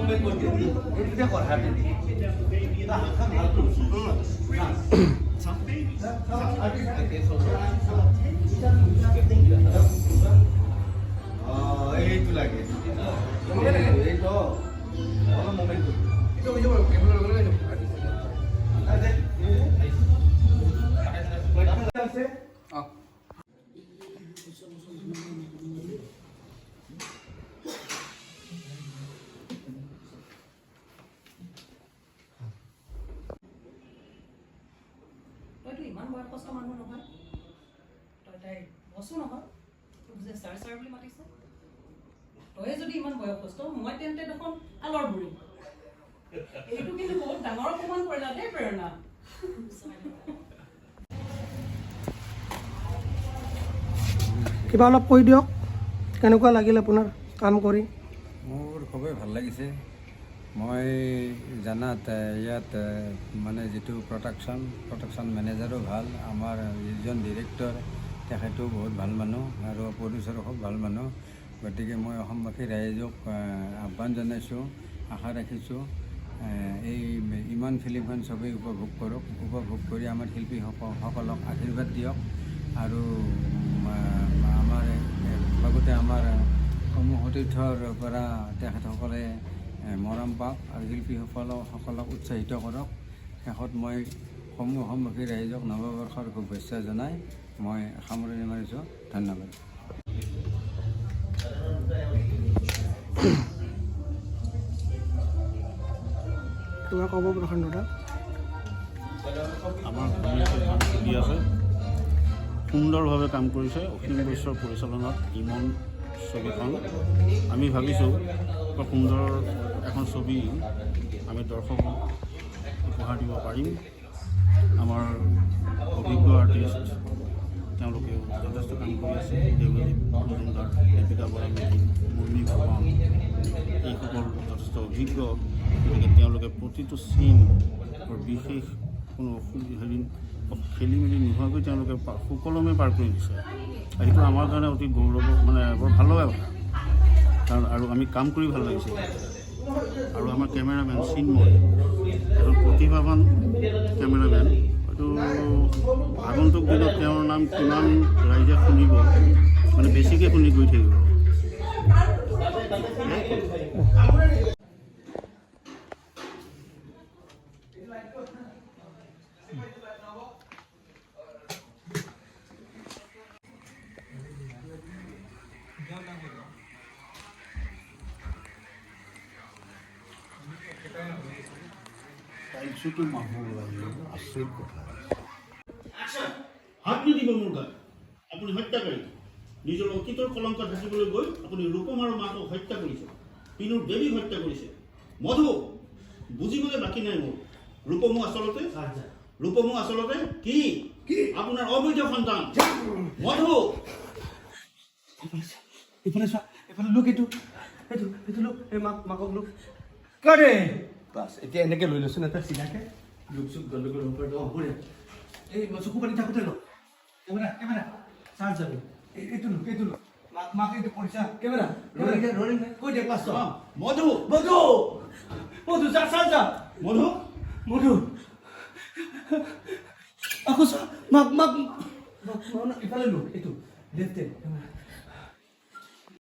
Movement কৰি দিয়ে। এইটোতে কৰ, হাতেদি হাতখন ভাল। এইটো লাগে, এইটো অলপ মুভমেণ্ট। এইটো হৈ যাব, কেমেৰা লগে লগে যাব। আছে। অঁ। তইতো ইমান বয়সস্থ মানুহ নহয়, তই তাইৰ বছো নহয়, তোক যে ছাৰ ছাৰ বুলি মাতিছে। তয়ে যদি ইমান বয়সস্থ, মই তেন্তে দেখোন আলৰ বুঢ়ী। এইটো কিন্তু বহুত ডাঙৰ অপমান কৰিলা দেই প্ৰেৰণা। কিবা অলপ কৈ দিয়ক, কেনেকুৱা লাগিল আপোনাৰ কাম কৰি? মোৰ খুবেই ভাল লাগিছে। মই জনাত ইয়াত মানে যিটো প্ৰডাকশ্যন মেনেজাৰো ভাল, আমাৰ যিজন ডিৰেক্টৰ তেখেতো বহুত ভাল মানুহ আৰু প্ৰডিউচাৰো খুব ভাল মানুহ। গতিকে মই অসমবাসী ৰাইজক আহ্বান জনাইছোঁ, আশা ৰাখিছোঁ, এই ইমান ফিল্মখন চবেই উপভোগ কৰক, উপভোগ কৰি আমাৰ শিল্পীসকলক আশীৰ্বাদ দিয়ক আৰু আমাৰ লগতে আমাৰ সমূহ সতীৰ্থৰ পৰা তেখেতসকলে মৰম পাওক আৰু শিল্পীসকলক উৎসাহিত কৰক। শেষত মই সমূহ অসমবাসী ৰাইজক নৱবৰ্ষৰ শুভেচ্ছা জনাই মই সামৰণি মাৰিছোঁ। ধন্যবাদ। কিবা ক'ব প্ৰশান্ত দা? আমাৰ ধুনীয়াকৈ এখন ছবি আছে, সুন্দৰভাৱে কাম কৰিছে। অসীম বৈশ্যৰ পৰিচালনাত ইমন ছবিখন, আমি ভাবিছোঁ বৰ সুন্দৰ এখন ছবি আমি দৰ্শকক উপহাৰ দিব পাৰিম। আমাৰ অভিজ্ঞ আৰ্টিষ্ট, তেওঁলোকেও যথেষ্ট কাম কৰি আছে। দেৱজিৎ মজুমদাৰ, দীপিকা বৰা মেধি, মুৰ্মী ফুকন, এইসকল যথেষ্ট অভিজ্ঞ। গতিকে তেওঁলোকে প্ৰতিটো চিন বিশেষ কোনো হেৰি খেলি মেলি নোহোৱাকৈ তেওঁলোকে সুকলমে পাৰ কৰি দিছে। আৰু সেইটো আমাৰ কাৰণে অতি গৌৰৱ, মানে বৰ ভাল লগা কথা। কাৰণ আৰু আমি কাম কৰি ভাল লাগিছে। আৰু আমাৰ কেমেৰামেন চিন্ময় এজন প্ৰতিভাৱান কেমেৰামেন। হয়তো আগন্তুক দিনত তেওঁৰ নাম কিমান ৰাইজে শুনিব, মানে বেছিকৈ শুনি গৈ থাকিব। সেয়াই ক'লোঁ। টাইলছতো মানুহ ওলাই, আচৰিত কথা। হাত নিদিব মোৰ গাত। আপুনি হত্যাকাৰী। নিজৰ অতীতৰ কলংক ঢাকিবলৈ গৈ আপুনি ৰূপম আৰু মাকক হত্যা কৰিছে, পিনুৰ বেবীক হত্যা কৰিছে। মধু, বুজিবলৈ বাকী নাই মোৰ। ৰূপমো আচলতে কি আপোনাৰ অবৈধ সন্তান মধু। ইফালে চোৱা, এইফালে লোক, এইটো এইটো এইটো লোক, এই মাকক লোক কৰে। বাছ, এতিয়া এনেকৈ লৈ লৈছোন এটা চিধাকে লোক চোক গণ্ডগোল হ'ব পাৰে। অঁ, বঢ়িয়া। এই চকু পানী থাকোঁতে লওক। কেমেৰা, কেমেৰা চাৰ্জ যাবি। এইটো লোক, এইটো লোক, মাক এইটো কৰিছা। কেমেৰা ৰলিং, ৰলিং কৈ দিয়া ক্লাছটো। মধু। মধু, মধু, যা চাৰ্জ যা। মধু। মধু, আকৌ চোৱা, মাক মাক মাক মাক। ইফালে লোক, এইটো লেফ্ট।